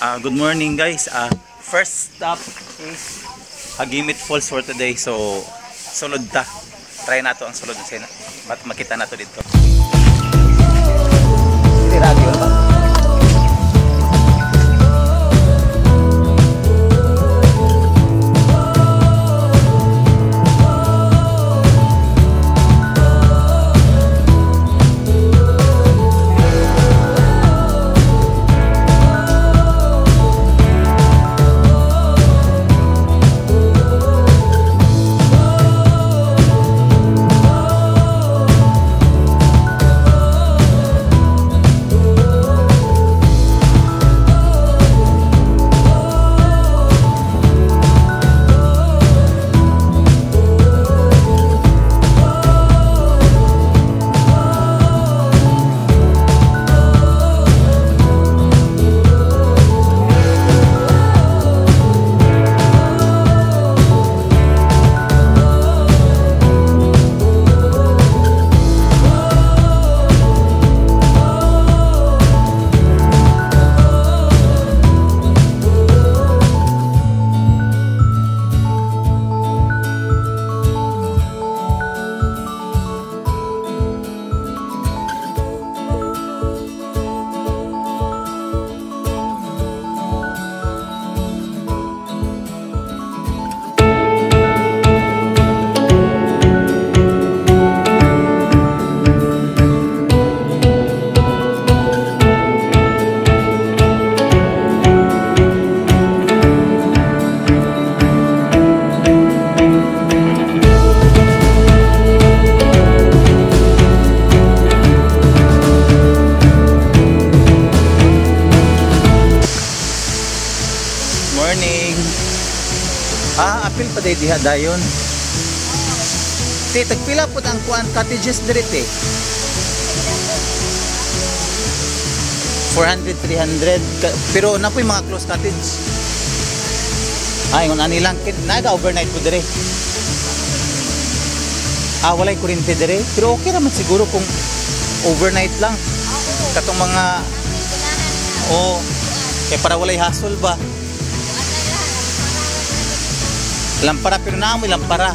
Good morning, guys. First stop is Hagimit Falls for today. So, sulod ta. Try nato ang sulod kasi ba't makita nato dito. Radio ba? Morning. Apil pa day diha dayon. Te, tagpila pod ang kuan cottages diri te? 400, 300. Pero na po'y mga close cottage. Ay, ingon ani lang naga overnight po dire. Walay kuryente dire. Pero okay raman siguro kung overnight lang. Katong mga oh, kay para walay hassle ba. Lampara, pero naa mo lampara.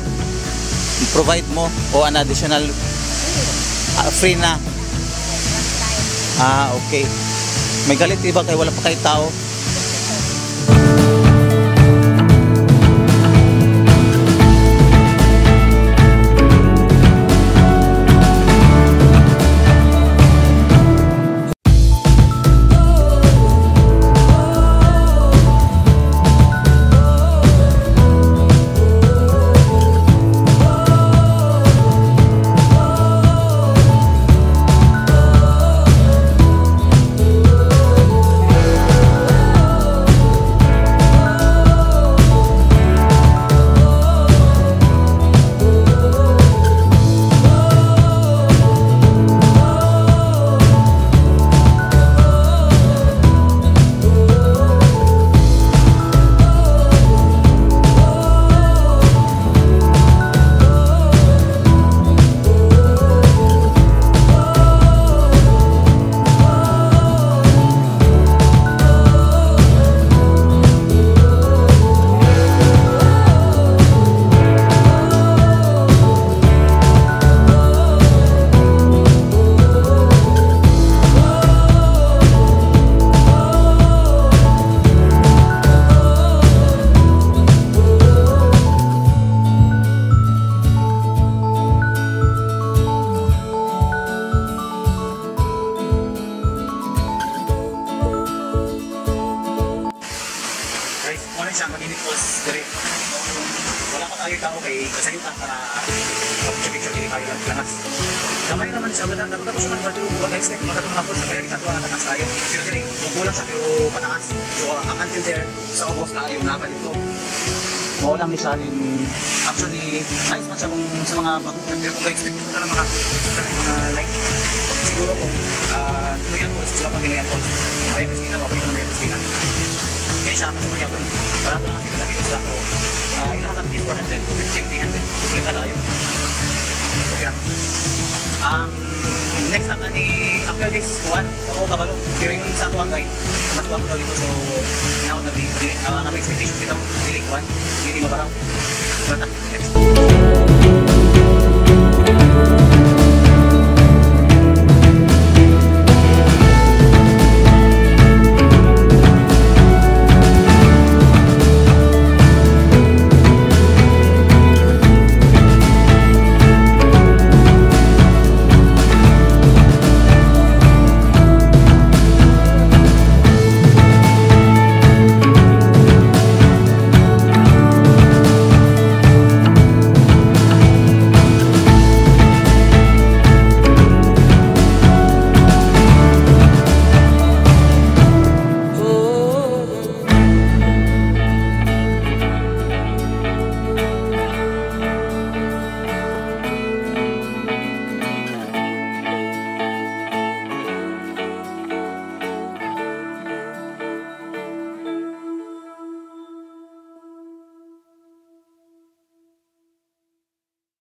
Provide mo o an additional free na. Okay. May galit iba kay wala pa kay tao. Wala pa tayo tao kay kasayutan para picture dili kayo lang langas. Gamay naman siya, dapat siya man wag expect mga katong mga falls kaya kita tuwa na taas tayo. Pero dili kulang siya pero pataas. So ang until there sa ubos na yung napa dito. Mao lang ni siya actually nice man siya kung sa mga bago pero kung expect mo na mga like siguro kung Tuluyan Falls sila pag Tuluyan Falls. Ay Christina, paborito ng Christina. Kaya siya kasi mga yapon. Barato lang kasi lagi sila ko. Ilang kami 400, 250, 300. Ulit na tayo. Okay. Next time ani after this one, ako kabalo. Pero yung sa ako ang guide, matuwa ko daw dito, so now na di ang expectation dito dili kuan, dili mabaraw. Bata, next.